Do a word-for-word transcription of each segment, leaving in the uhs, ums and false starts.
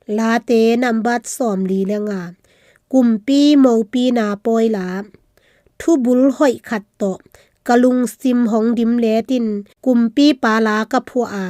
Late nambat sawmli le nga. Kumpi mopina pawi la. Thubul hoih khat tawh ka lungsim hong dim letin kumpipa la ka phuah a,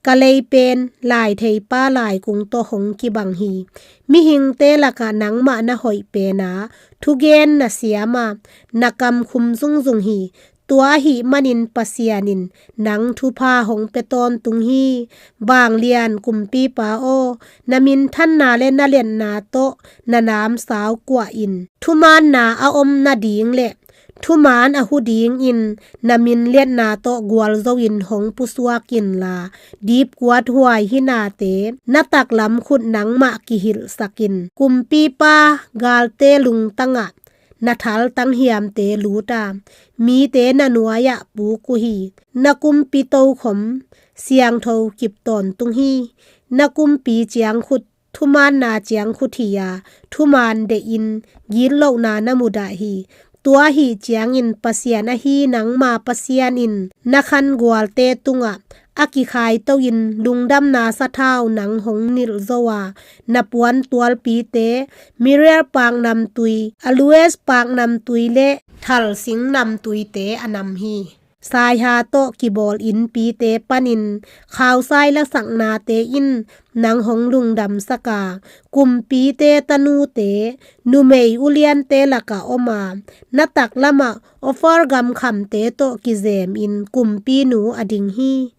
ka lei pen laitheipa laikung tawh hong kibang hi. Mihingte lakah nangmah na hoih pen a, thugen na siam a, na kam khum zungzung hi. Tua ahih manin Pasian in nang thupha hong pia tawntung hi. Vanglian kumpipa aw, na minthanna le na liatna tawh na namsau kuah in. Thumaanna a om nading le thumaan a hu dingin na min liatna tawh gualzo in hong pusuak inla, dipkuat huai hinate na taklam khut nangmah kihilhsak in. Kumpipa, galte lungtangah na thaltang hiamte lut a, mite na nuai-ah puk uh hi. Na kumpi tokhom siangtho kip tawntung hi. Na kumpi ciangkhut thumaanna ciangkhut hi a, thumaan deih in gitlohna na mudah hi. Tua ahih ciangin Pasian ahi nangma Pasian in na khan gualte tungah a kikhaito in lungdamna sathau nang hong nilh zo a, na puantualpite, Miriel paknamtui, Aloes paknamtui le thalsing namtuite a nam hi. Saiha tawh kibawl innpite panin khausai lasaknate in nang hong lungdamsak a, kumpite tanute, numei uliante lakah om a, na taklamah Ophir gam khamte tawh kizem in kumpinu a ding hi.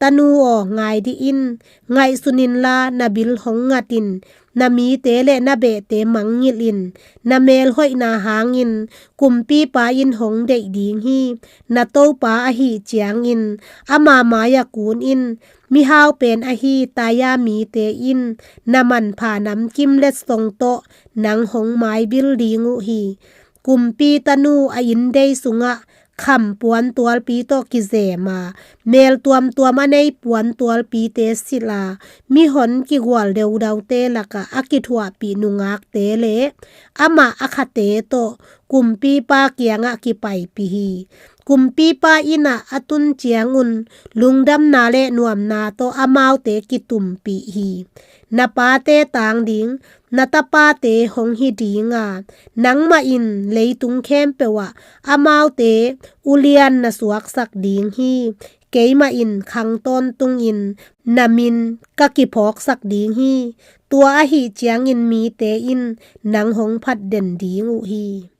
Tanu aw, ngai dih in, ngaihsun inla na bil hong ngat in, na mite le na behte mangngilh in. Na melhoihna hangin kumpipa in hong deih ding hi. Na topa ahih ciangin ama mai-ah kun in. Mihau pen ahi Taia mite in na manpha namkim letsong tawh nang hong maibil ding uh hi. Kumpi tanu a inndei sungah kham puantualpi tawh kizem a, mel tuamtuam a nei puantualpite silh a, mihon kigual deudaute lakah a kithuahpih nungakte le amah a khate tawh kumpipa kiangah kipaipih hi. Kumpipa innah a tun ciangun lungdamna le nuamna tawh amaute kitumpih hi. Na pate tang ding, na tapate hong hi ding a, nangmah in leitung khempeuh ah amaute ulian na suaksak ding hi. Keimah in khang tawntungin na min ka kiphawksak ding hi. Tua ahih ciangin mite in nang hong phatden ding uh hi.